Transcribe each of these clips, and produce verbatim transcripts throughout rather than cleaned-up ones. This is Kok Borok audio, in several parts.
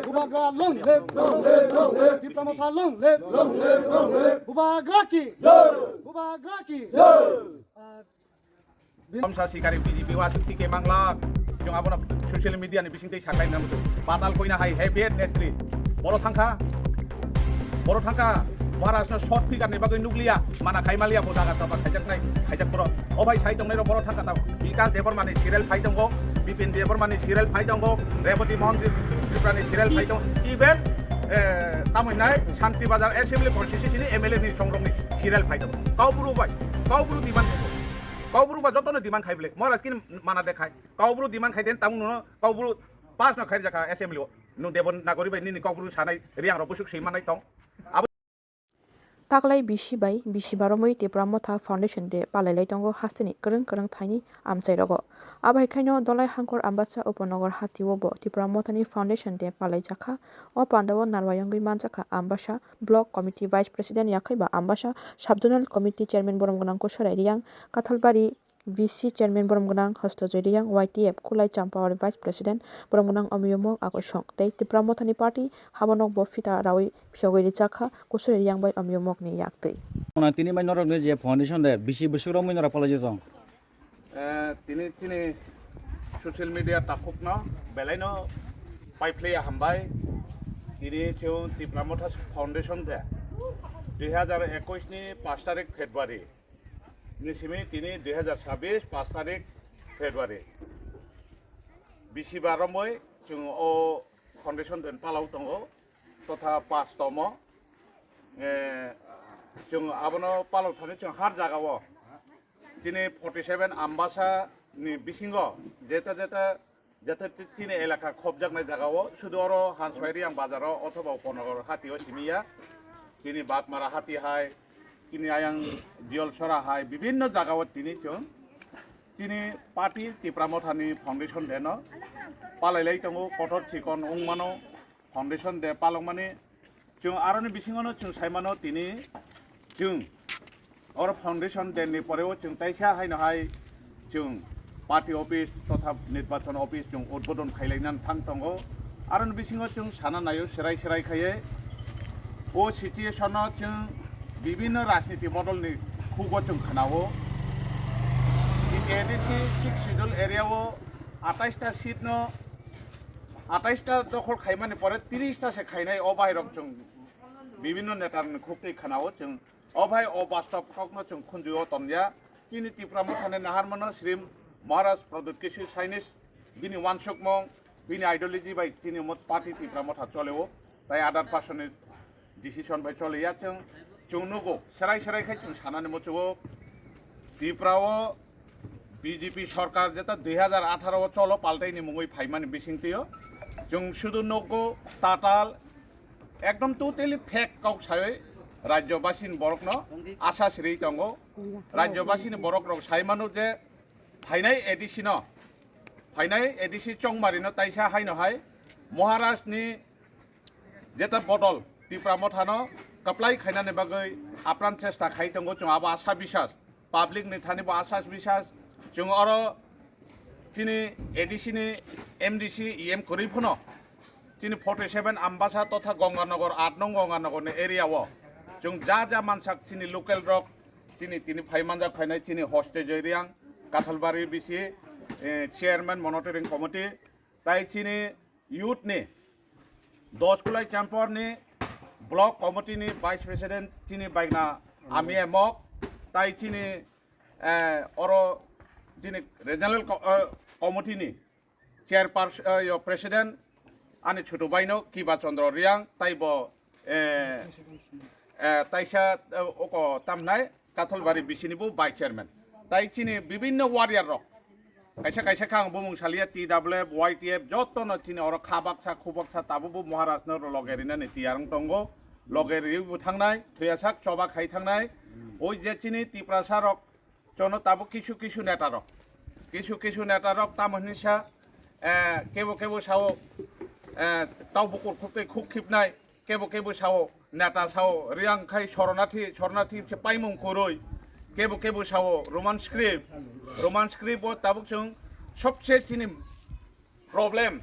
Bubagra long live! Tipra Motha long live! Bubagra ki! Bubagra ki! Amsa sikari B J P wa sukti ke mangla. Jong abono social media ni bising tei saklai nam tu. Patal koina hai happy net tri. Boro thangkha. Boro thangkha. Maharaj no short figure ni bagwi nukliya. Mana khai maliya bo jaga taba khaijak nai. Khaijak boro. O bhai sai tongnai ro boro thangkha tabo. Bikas Debbarma ni serial phai tongo. Bipin Debbarma ni serial phai tongo. Reboti Mohan Tripura ni serial phai tongo. Even, eh, tamoi nai Shanti Bazar Assembly Constituency ni M L A ni songrok ni serial phai tongo. Kaubru bai. Kaubru demand tongo. Kaubru ba jotono demand khai bele. Maharaj kini mana dekhai. Kaubru demand khai den tamo nuno kaubru pass no khai jaka assembly o. Nu Devanagari bai nini kaubru sanai riang rok busuk sui manai tong. Abo Taklai bisi bai bisi baromwi Tipra Motha Foundation Day palailai tongo hasteni kwrwng kwrwng thaini amchai rogo. Abai khaino Dolai Hangkor Ambasa Upanagar hatio bo Tipra Mothani Foundation Day palaijakha. O pandao narwayangwi manjakha Ambasa Block Committee Vice President yakhaiba Ambasa Sub Zonal Committee Chairman Borom Gwnang Kusurai Riang, Kathalbari V C Chairman Borom Gwnang Hosto Joy Riang, Y T F Khulai Champawar Vice President Borom Gwnang Omiyo Mok Akoi Song tei Tipra Mothani Party Habonok bo phita rawi phiyogwi rijak kha Kusurai Riang bai Omiyo Mokni yaktwi. Tini bai norokni je foundation de bisi bwswk romwi norok palai tong. Eh, tini, tini social media takhukno belaino paiphlaiya hambai. Tini chwng Tipra Motha Foundation de dui hazar ekush ni pash tarik February ni simi tini dui hazar chabbish pash tarik February. Bisi baromwi chwng o foundation den palau tongo, totha pastomo. Eh, chwng abono palau thani chwng har jagao. Chini forty seven Ambasa ni bisingo jeta jeta, jeta chini elaka khobjaknai jagao, sudu oro Hanswai Riang bazaro othoba Upanagar hatio simiya. Chini Batmara hati hai, chini ayang Diolsora hai, bibinno jagao tini chwng chini party Tipra Mothani foundation deno palailai tongo, kotor chikon wngmano. Foundation de palokmani chwng aroni bisingono chwng saimano tini chwng oro foundation de ni poreo chwng taisa haino hai chwng party office totha nirbachon office chwng udbodon khailainani thang tongo. Aroni bisingo chwng sana naio serai serai khaiye o situation no chwng bibinno rajniti bodol ni khugo chwng khnao. T T A D C six schedule area o atais ta seat no atais ta dokhol khaimani pore tiris ta se khainai o bahairok chwng bibinno neta rokni khuk twi khanao chwng o bahai o bastop kokno chwng khunju o tongya. Chini Tipra Mothani naharmano Shri Maharaj Pradyut Kishore Sainis bini wansukmung bini ideology bai chini mot party Tipra Motha choleo tai other person ni decision bai choliya chwng chwng nugo serai serai khai chwng sanani muchugo Tripura o B J P sorkar jeta dui hazar atharo o cholo paltai ni mungwi phaimani bisingtwi o chwng sudu nukgo tatal ekdom totally fake kok sawi rajyobasi ni borok no asa siri tongo. Rajyobasi ni borok rok sai mano je phainai A D C no phainai A D C chongmari no taisa haino hai Maharaj ni jeta bodol Tipra Mothano kaplai khainani bagwi apran chesta khai tongo chwng abo asa bisas public ni thani bo asa bisas chwng oro chini A D C ni M D C E M kwrwi phano chini forty seven Ambasa totha Gonganagar aat nong Gonganagar ni area o chwng ja ja mansak chini local rok chini tini phai manjak phainai chini hoste Joyriang Kathalbari bisi eh, chairman monitoring committee tai chini youth ni Doskulai Champor ni block committee ni vice president chini baigna Ami Emok tai chini eh, oro chini regional co- eh, committee ni chairperson eh, yo president ani chutu baino Kiba Chandra Riang tai bo eh, eh, taisa eh, oko tamnai Kathalbari bisini bo vice chairman tai chini bibinno warrior rok kaisa kaisa kha ang bumung salia T W F, Y T F joto no chini oro kha baksa khu baksa tabuk bo Maharaj no loge rinani tiyar wng tongo, loge riwi bo thangnai thuyasak choba khai thangnai. Oi je chini Tiprasa rok chono tabuk kisu kisu neta rok kisu kisu neta rok tamo hinwi sa eh, kebo kebo sao eh, tau bukur khuk tei khuk khibnai kebo kebo sao neta sao riang khai sornathi sornathi se paimung kwrwi kebo kebo sao Roman script Roman script o tabuk chwng sobse chini problem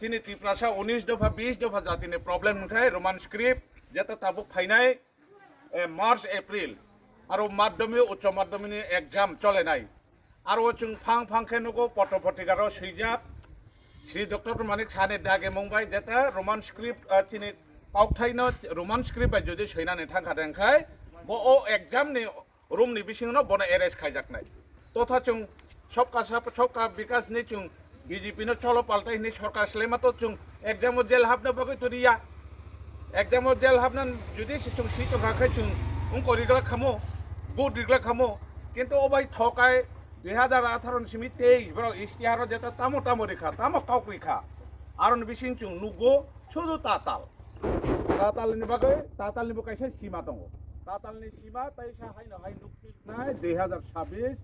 Chini Tiprasa unis dopha, bis dopha jatini problem hwnkhe Roman script, jeta tabuk phainai, eh, March, April, aro madhyamik, uccho madhyamikni exam cholenai. Aro chwng phang phang khe nugo, potro potrikaro swijak, Sri Doctor Manik Sani dagimung bai, jeta Roman script, ah, chini kaukthai no Roman script bai jodi swinani thangkha de, hwnkhe bo o exam ni room ni bisingo no bono arrest khaijaknai. Totha chwng Sabka Sath, Sabka Vikas ni chwng B J P no cholo paltai hwnwi sorkar swlaima to chwng exam o jail hapna bagwi to riya. Exam o jail hapna jodi se chwng si tongkha khe chwng wngko rigla khamo, vote rigla khamo. Kintu o bai thokai dui hazar atharo ni simi tei borok istiharo jeta tamo tamo rikha, tamo kok rikha. Aroni bising chwng nukgo sudu tatal. Tatal ni bagwi, tatal ni bo kaisa sima tongo. Tatal ni sima tai sa haino hai nukphi nai dui hazar sabis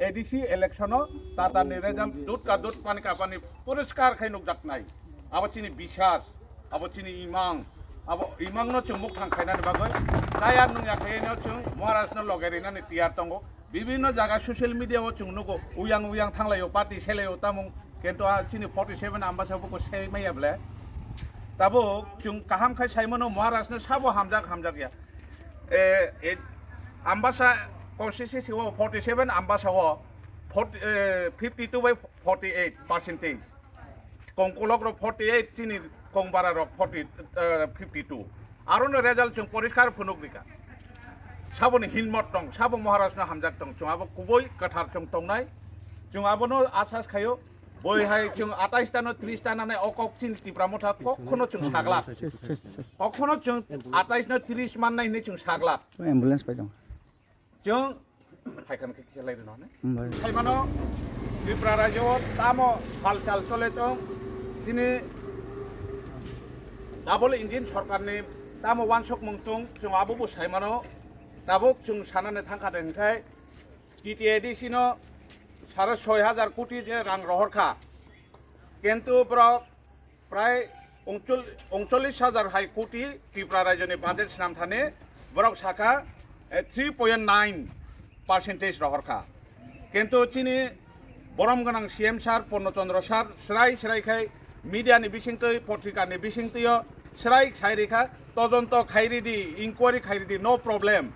A D C election o tatal ni result dut ka dut pani ka pani poriskar khai nukjaknai. Abo chini bisas, abo chini imang, abo imang no chwng mukthang khainani bagwi kaya nungya khaino chwng Maharaj no loge rinani tiyar tongo. Bibhinno jaga social media o chwng nugo, uyang uyang thanglaio, party selaio tamung, kintu a chini forty seven Ambasa buko sai maya ble. Tabuk chwng kaham khai saimano Maharaj no sabo hamjak hamjak ya. E, e, Ambasa constituency o forty seven Ambasa o forty, eh, fifty two by forty eight percentage. Kongkolok rok forty eight, chini kongbara rok forty, eh, fifty two. Aro no result chwng poriskar phunuk rika. Sabo ni hinmot tong, sabo Maharaj no hamjak tong, chwng abo kubui kwthar chwng tongnai. Chwng abo no asas khayo, boi hai chwng atais ta no tris ta nanai o kok chini Tipra Motha kokhono chwng sagla. Kokhono chwng atais no tris mannai hinwi chwng sagla. Ambulance pai tong. Chwng phaikha khe kisa lai rwno ne. Hmm, bai. Saimano Tripura rajyo tamo halchal chole tong, chini double engine sorkarni tamo wansukmung tong, chwng abo bo saimano. Tabuk chwng sanani thangkha de hwnkhe T T A D C no sare soi hajar koti je rang rohorkha, kintu borok prai ungchol-, ungchollis hajar hai koti Tripura rajyoni budget swnamthani borok sakha, eh, three point nine percentage rohorkha. Kintu chini borom gwnang C M sir Purno Chandra sir srai srai khai media ni bisingtwi, potrika ni bisingtwio srai sai rikha, "Todonto khai ridi, inquiry khai ridi, no problem."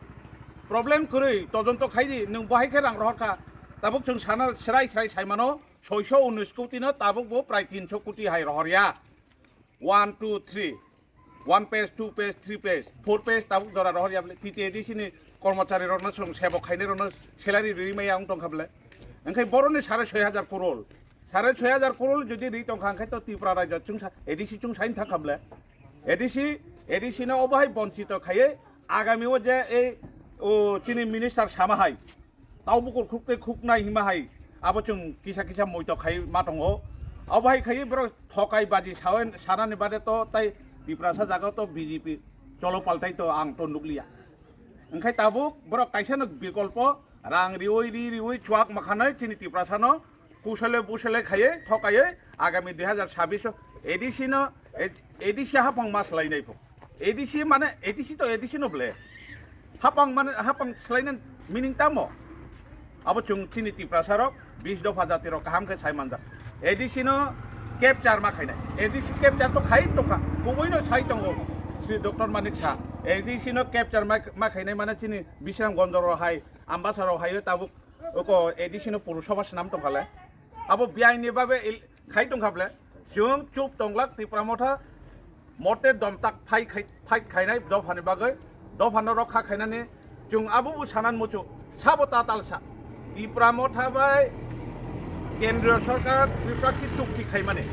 Problem kwrwi, todonto khai di, nwng bo hai khe rang rohorkha. Tabuk chwng sana srai srai saimano, soiso unis koti no tabuk bo prai tinso koti hai rohorya. One, two, three. One page, two page, three page, four page tabuk jora rohorya bole. T T A D C ni kormochari rokno chwng sebok khainai rokno salary rwi maya wng tongkha bole. Hwnkhe boroni sare soi hajar korol. Sare soi hajar korol jodi rwi tongkha hwnkhe to Tripura rajyo chwng sa-, A D C chwng sain thangkha bole. A D C, A D C no obo hai bonchito khaiwi agami o je ei, o, chini minister sama hai. Tau bukur khukte khuknai hima hai, abo chwng kisa kisa moito khai ma tongo. Abo hai khai borok thokai baji sawen sanani bade to tai Tiprasa jaga to B J P cholo paltai to ang to nukliya. Wngkhai tabuk borok kaisa no bikolpo rang riwi ri riwi chuak makhanai chini Tiprasa no kusale busale khaiye thokaye agami dui hazar sabis o A D C no, A D C hapang ma swlainai pho. A D C mane A D C to A D C no ble. Hapang mane hapang swlaina meaning tamo? Abo chwng chini Tiprasa rok bis dopha jati rok kaham khe sai manjak. A D C no capture ma khainai. A D C capture to khai tongkha. Kubui no sai tongo. Sri Doctor Manik Saha. A D C no capture ma, ma khainai mane chini Bisramganj rok hai, Ambasa rok hai tabuk oko A D C no Purusabha swnam tongkha le. Abo biaini babe il-, khai tongkha ble. Chwng chup tonglak Tipra Motha mote domtak phai khai, fight khainai dophani bagwi, dophano rokha khainani chwng abo bo sanan muchuk sabo tatalsa. Tipra Motha bai Kendriya Sarkar Tripura ki chukti khaimani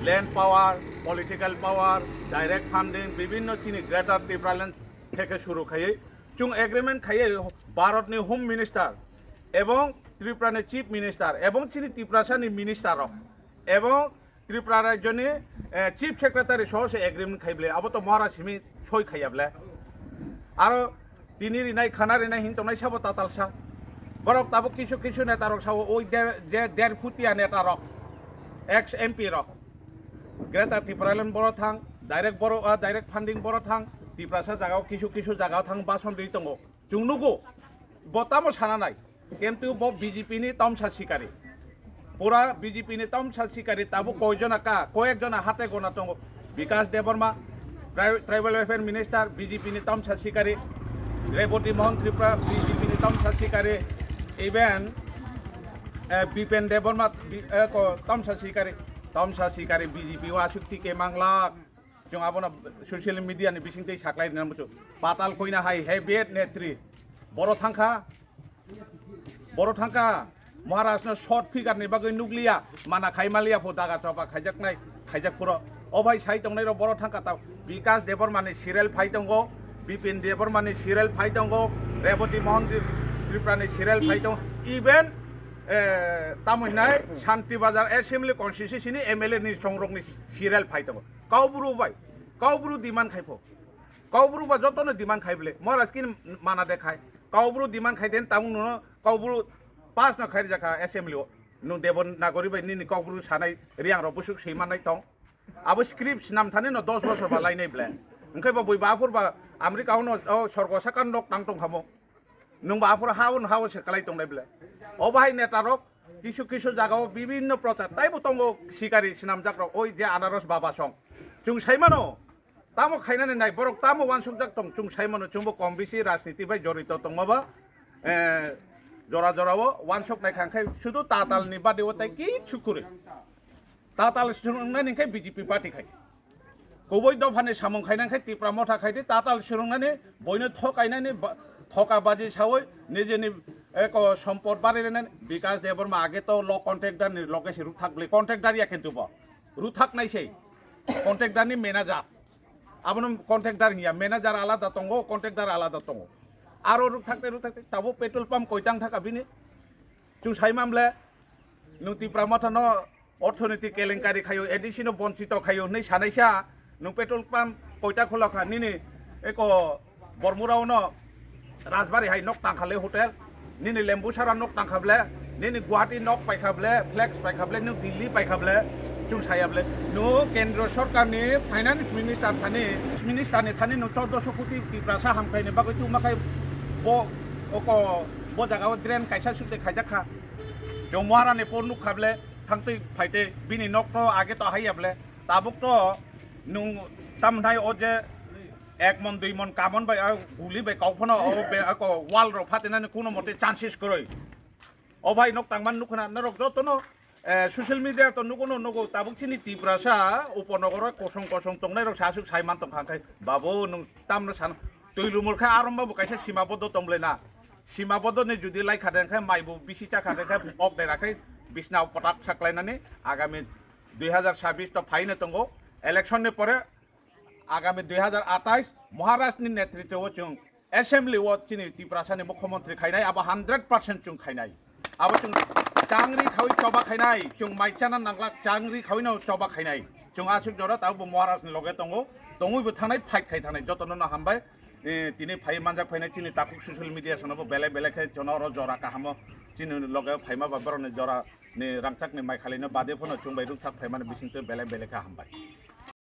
land power, political power, direct funding, bibhinno chini Greater Tipraland theke suru khaiwi chwng agreement khaiwi Bharatni Home Minister ebong Tripurani Chief Minister ebong chini Tiprasani Minister rok ebong Tripura rajyoni, eh, Chief Secretary soho se agreement khai ble, abo to Maharaj simi soi khaiya ble. Aro tini rinai khana rinai hin tongnai sabo tatalsa. Borok tabuk kisu kisu neta rok sao oi der, je der phutia neta rok, ex M P rok. Greater Tipraland boro thang, direct boro, ah, direct funding boro thang, Tiprasa jagao kisu kisu jagao thang bason ri tongo. Chwng nugo, bo tamo sana nai, kintu bo B J P ni tamsa sikari. Pura B J P ni tamsa sikari, tabuk koijona ka, koyekjona hate gona tongo. Bikash Debbarma, tri-, Tribal Welfare Minister, B J P ni tamsa sikari. Reboti Mohan Tripura, B J P ni tamsa sikari. Even, eh, Bipen Debbarma, bi-, eh, ko, tamsa sikari. Tamsa sikari B J P o asuk tike manglak. Chwng abono social media ni bisingtwi saklai rina muchung. Patal koina hai, he bed netri. Boro thangkha, boro thangkha. Maharaj no short figure ni bagwi nukliya, mana khai maliya pho daga choba khaijaknai, khaijak phuro. O bhai sai tongnai rok boro thangkha ta. Bikash Debbarma ni serial phai tongo, Bipin Debbarma ni serial phai tongo, Reboti Mohan Tri-, Tripura ni serial phai tongo. Even, eh, tamo hinai Shanti Bazar Assembly Constituency ni M L A ni songrok ni serial phai tongo. Kaubru bai, kaubru demand khai pho. Kaubru ba jotono demand khai bole. Maharaj kin mana de khai. Kaubru demand khai den tamung nuno kaubru pass no khai jakha assembly o. Nung Devanagari bai nini kaubru sanai riang rok busuk sui manai tong. Abo script sinam thani no dos bosor ba lainai ble. Engkhe ba bui ba aphur ba America o no, o sorgo saka nok tang tong khamo. Nung ba aphuru haun hao se kalai tongnai bele. O bahai neta rok kisu kisu jaga o bibinno prochar taibo tongo sikari sinamjak rok oi je anaros baba song. Chwng sai mano tamo khainani nai borok tamo wansukjak tong chwng sai mano chwngbo kom bisi rajniti bai jorito tongma ba, eh, jora jora o wansuk nai khang khai sudu tatal ni bade o tai kichu kuri. Tatal swrwngnani khe B J P party khai. Kubui dophani samung khainang khe Tipra Motha khai di, tatal swrwngnani boino thokainani ba-, thoka baji saui nijeni eko sompot bari rwnani. Bikash Debbarma age to lo contractor ni loge se ruthak bli, contractor ya kintu bo. Ruthak nai sei. Contractor ni manager. Abono contractor hiya, manager alada tongo, contractor alada tongo. Aro ruthak te ruthak te, tabo petrol pump koitang thaka bini. Chwng sai mamle, nung Tipra Motha no orthonoiti kelenkari khaio, A D C no bonchito khaio hinwi sanaisa, nung petrol pump koita khulokha, nini eko Bormura ono Rajbari hai nok tangkha le hotel, nini Lembusara nok tangkha ble, nini Guwahati nok paikha ble, flex paikha ble, nung Delhi paikha ble, chwng saya ble. Nung Kendra Sorkar ni Finance Minister thani, Minister ni thani nung chordoso koti Tiprasa hamkrai ni bagwi tuma khai bo oko bo jaga o drain kaisa sute khaijak kha. Chwng Maharani por nuk kha ble, thangtwi phaitwi bini nok to age to haiya ble, tabuk to nung tamnai o je ek mon dui mon kamon bai, ah, guli bai kau phano o be, ako wall rok phatinani kuno mote chances kwrwi. O bhai nok tangman nuk khna norok jotono, eh, social media to nugo no nugo tabuk chini Tiprasa Upanogoro kosong kosong tongnai rok sasuk sai man tong kha khai babu nung tamno san twi lumur kha arom babu kaisa sima bodo tong ble na. Sima bodo ni judi lai kha den khai mai bo bisi cha kha den khai ok dera khai bisna patak saklainani agami dui hazar sabis to phaina tongo. Election ni pore agami dui hazar atais Maharaj ni netritwo o chwng assembly o chini Tiprasa ni mukhyamantri khainai, abo hundred percent chwng khainai. Abo chwng changri khawi choba khainai, chwng mai chana nanglak changri khawi no choba khainai. Chwng aswk jora tabuk bo Maharaj ni loge tongo, tongwi bo thangnai, fight khai thangnai, jotono no hambai. Eh, tini phai manjak phainai chini takhuk social media sono bo belai belai khe jono oro jora kahamo chini loge phaima ba borok ni jora ni rangchak ni mai khalino bade phano chwng bai rukthak phaimani bisingtwi belai belai khe hambai.